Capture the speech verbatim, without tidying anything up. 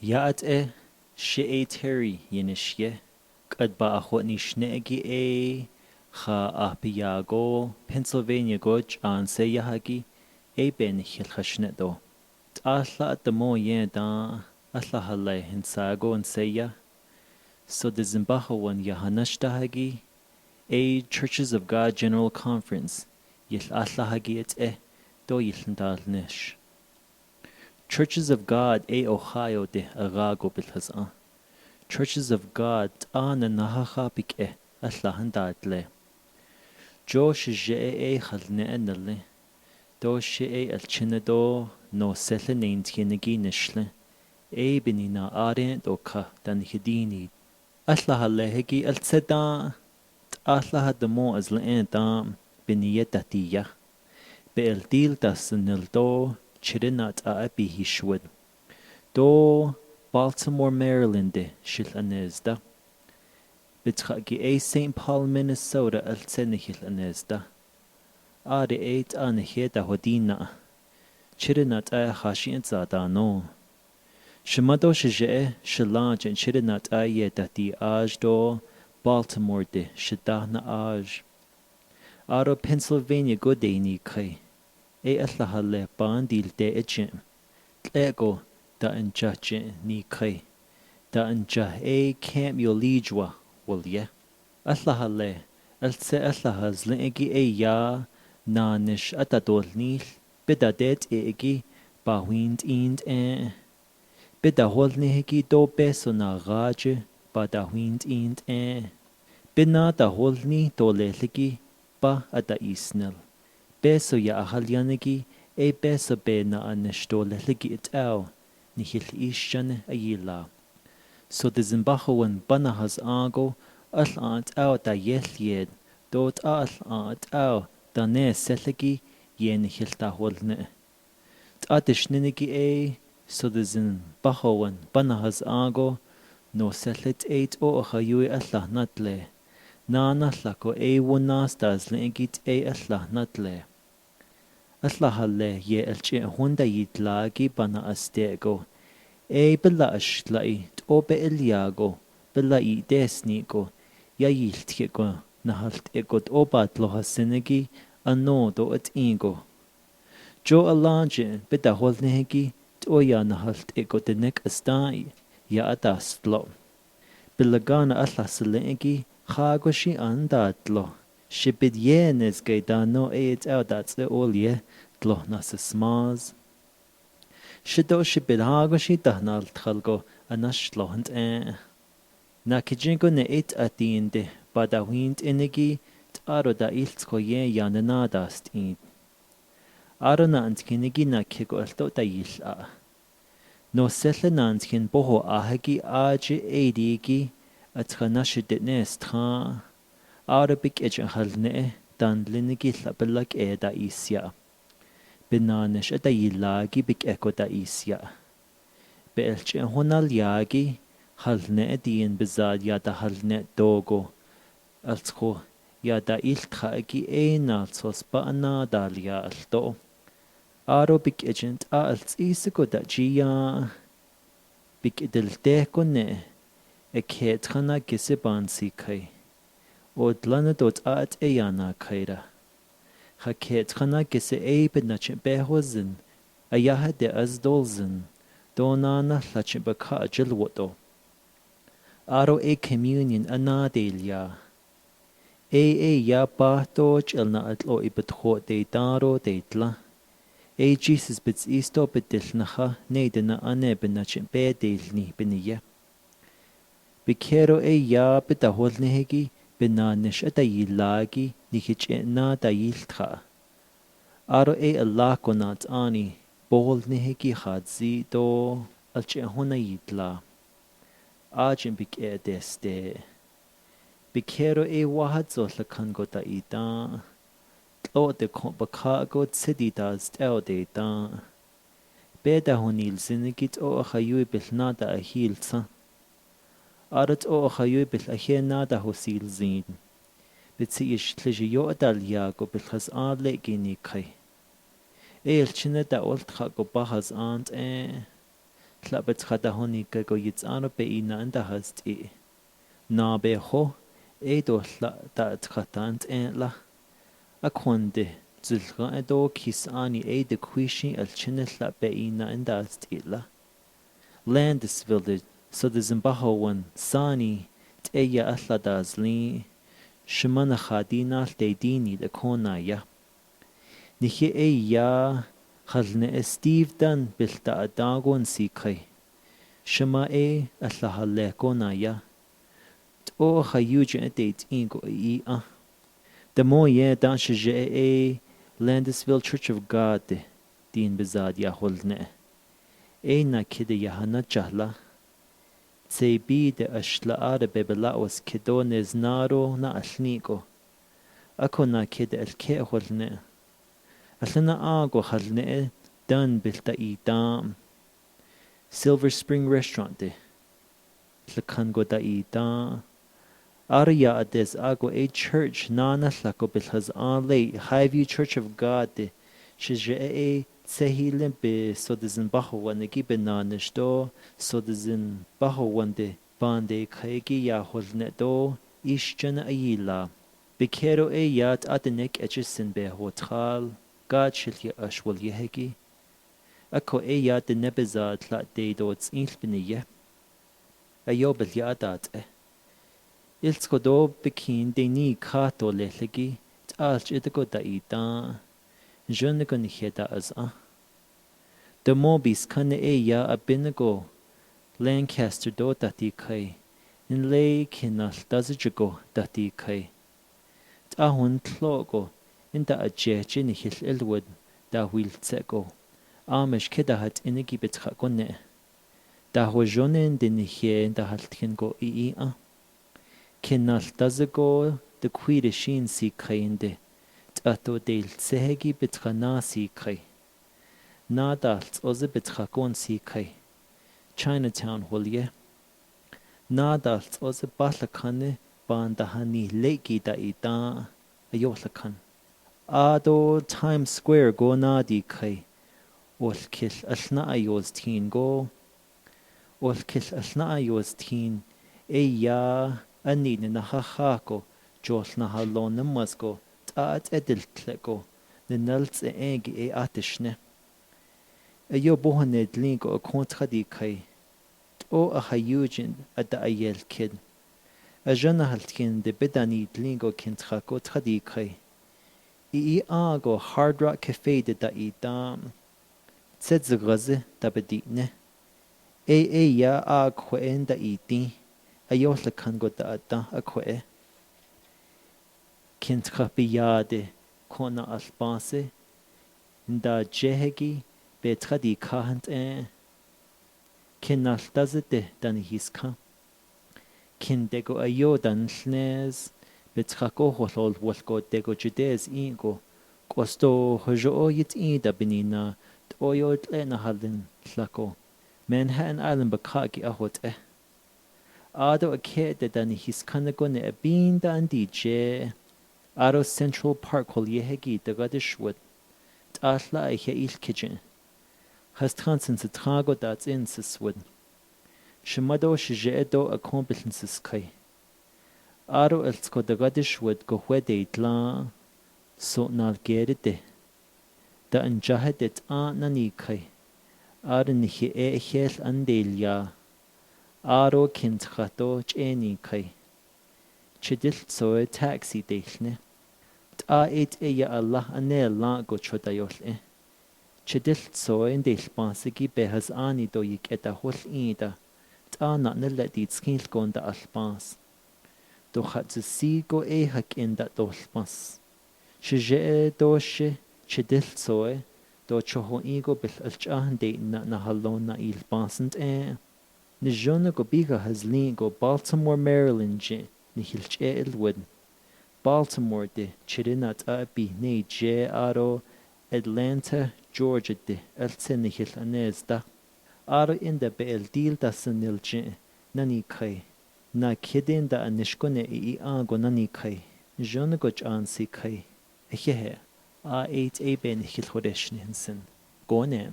Ya at e, shi e Terry yene shie, kat ba ahot ni shne gi e, ha ah pi ya go, Pennsylvania go, chan se ya ha gi, e ben hil ha shne do. Ta hla ta mo ye da, a hla ha le hin sa go an se ya. So the zimba ha wan ya ha nash ta ha gi, e Churches of God General Conference, yil a hla ha gi et e, do yil ndal nish. Churches of God e Ohio de a ga go bil ha sa. Churches of God a na na ha ha pik e a hla han dat le. Jo shi je e e hal ne en le. Do shi e al chine do no se le nin tien gi nish le. E bini na a re do ka dan hi di ni. A hla ha le he gi al se da. A hla ha da mo az le en da. Bini ye ta ti ya. Be el dil ta senel do, chire na ta a pi hi shwed. Do Baltimore, Maryland de shil anez da. Be cha gi e Saint Paul, Minnesota al se ne hil anez da. A re e ta ne he ta ho di na. Chire na ta ha shi en za da no. Shima do shi je e, shi la jen chire na ta ye ta ti aj do, Baltimore de shi da na aj. Aro Pennsylvania go de ni kai. E a hla ha le pan dil te e chen. Tle go da en cha chen ni kai. Da en cha e Camp Yolijwa wal ye. A hla ha le, al se a hla ha zle e gi e ya, na nish a ta dol nil, be da det e gi, ba wind in e. Be da hol ni he gi do be so na ga je, ba da wind in e. Be na da hol ni do le le gi, ba a da isnel. Be so ya a hal yan gi, e be so be na a nish do le le gi et au, ni hil ish jan a yi la. So de zimba ho wan ba na ha sa go, al a et au da yel yed, do ta al a et au, da ne se le gi, ye ni hil da hol ne. Ta tish ni ni gi e, so de zimba ho wan ba na ha sa go, no se le et o ha yui a hla nat le. Na na hla ko e wun na sta zle gi et a hla nat le. A hla ha le ye el che hun da yit la gi ba na a ste go. E be la ash la i, to be el ya go, be la i des ni go, ya yil tke go, na hal te go, to ba tlo ha se ne gi, a no do at i go. Jo a la je, be da hol ne gi, to ya na hal te go te nek a sta i, ya a ta stlo. Be la ga na a hla se le gi, ha go shi an da tlo. Shi bit ye nes kai da no e et au da tse ol ye, tlo na se smaz. Shi do shi bit ha go shi da na thal go a nash tlo han e. Na ki jin go ne et a tin de, ba da wind in gi, ta ro da il tsko ye ya na na da st in. Aro na an tkin gi na ke go al to da il a. No se le na an tkin bo ho a ha gi a je e di gi, a tska na shi de ne stha. Aro bik e chen hal ne, dan lin gi hla be la ke da isya. Be na nish a da yi la gi bik e ko da isya. Be el chen ho na lia gi, hal ne dien be za ya da hal ne do go. Al tsko, ya da il tha gi e na tsos ba na da lia al to. Aro bik e chen ta al tsi se ko da ji ya. Bik e del te ko ne, e ke tha na ke se ban si kai. O dla na do ta at e ya na kai ra. Ha ke tha na ke se e be na chen be ho zin, a ya ha de az dol zin, do na na hla chen be ka a jil wo do. Aro e communion a na de lia. E e ya pa to chel na at lo i bet ho de ta ro de tla. E Jesus bet is to bet del na ha, ne de na a ne be na chen be del ni be ni ya. Be kero e ya be da hol ne he gi, be na nish a da yi la gi, ni ki che na da yi tha. Aro e a la ko na ta ni, bo hol ne he gi ha zi do, al che ho na yi tla. A chen bik e des de. Bik hero e wahat zo hlakan go ta i ta. Tlo te khong ba kha go tse di ta steo de ta. Be da ho nil zin ki to a ha yui bil na da a hil sa. Ara to a ha yui bil a he na da ho sil zin. Bit si ish tle ji yo a dal ya go bil has a le gi ni kai. E el chine da ol tha go ba has an e. Hla peit kata honi kai ko yit ano pe i na enda has ti. Na be ho, e do hla ta kata ant en la. A khon de, zil ga e do kis ani e de khuishi al chine hla pe i na enda has ti la. Landisville de, so de zimbaho wan sani, te ya a hla da zli. Shimana ha di na te di ni de kona ya. Ni hi e ya, hal ne e Steve dan bil ta a dagon si kai. Shima e, a hla hal le kona ya. To ha yu je e te ti ko i a. De mo ye dan shi je e, Landisville Church of God de, din bezad ya hol ne. E na kide ya hana chahla. Tse bi de ashla a de bebela was kido ne znaro na alni ko. Ako na kide al ke hol ne. Alna a ko hal ne dan bil ta i tam. Silver Spring Restaurant de. Hlakan ko ta i ta. Aria ades a ko e church na na hla ko bil has a le Highview Church of God de. Shi je e tse hi lim be so de zin baho wan ki be na nish do, so de zin baho wan de. Ban de kai ki ya hol ne do, ish jana a yi la. Be kero e ya ta de nek e sin be hotel. Ga chil ya ashwal ye he ki. Ako e ya de ne be za tla de do tsin be ni ye. Ayo bel ya da te. Ilsko do bikin de ni ka to le legi, tal chi de ko da i da. Jun ko ni he da az a. De mo bis kan e ya a bin ko. Lancaster do da ti kai. In le kinal da zi ko da ti kai. Ta hun tlo ko, in da a je chi ni hil el wud, da wil tse ko. Amish ke da hat in ki bet ka ko ne. Da ho jonen de ni he da hal tien ko i i a. Kinal da zi ko de kui de shin si kai in de. Ta to del tse he ki bet ka na si kai. Na da tso zi bet ka kon si kai. Chinatown hol ye. Na da tso zi ba la kan ne ban da ha ni le ki da i da. Ayo la kan. A do Times Square go na di kai. Ol kil al na ayo tien go. Ol kil al na ayo tien. E ya, ani ne na ha ha ko. Jol na ha lo na mas ko. Ta at edil tle ko. Ne nal tse e gi e atish ne. Ayo bo ha ne dling ko a kon tra di kai. To a ha yu jin a da a yel kid. A jana hal tien de be da ni dling ko kin tra ko tra di kai. I i a go Hard Rock Cafe de da i da. Tse zi ga zi da be di ne. E e ya a kwe en da i ti. Ayo la kan go da a da a kwe e. Kin tra pi ya de ko na al pa se. Nda je he ki be tra di ka han te. Kin nal da zi de da ni his ka. Kin de ko ayo dan lnes, bet ka ko ho lol wol ko de ko judes i ko. Ko sto ho jo o yit i da bini na, to yo tle na halin la ko. Manhattan Island ba ka ki a hot e. A do a ke de da ni his kan ko ne a bin da an di je. A do Central Park hol ye he ki da ga de shwet. Ta la a he il ke je. Has tran sin sa tra go da zin sa swet. Shima do shi je do a kon bil sin sa kai. A do el tsko da ga de shwet ko hwe de tla. So nal ke de de. Da an ja he de ta na ni kai. A do ni he e hel an de ya. A do kin tra do che ni kai. Chidil tsoe taxi de ne. Ta e te ya Allah a ne la go cho da yol e. Chidil tsoe de pa se ki be has ani do yik e da hol i da. Ta na ne le di tskin kon da al pas. Do khat zi si ko e hak in da do al pas. Shi je e do shi chidil tsoe do cho ho i go bil al cha de na na halon na il pas nt e. Ni jona ko bi ka hazli ko Baltimore, Maryland je ni hilch e el wed. Baltimore de chirina ta bi ne je aro Atlanta, Georgia de el tse ni hil anes da. Aro inda be el dil da sanil je na ni kai. Na kidin da anish ko ne i i a go na ni kai. Jona ko chan si kai. Ehehe. A eight a be ni hil hodesh ni hinsen. Go ne.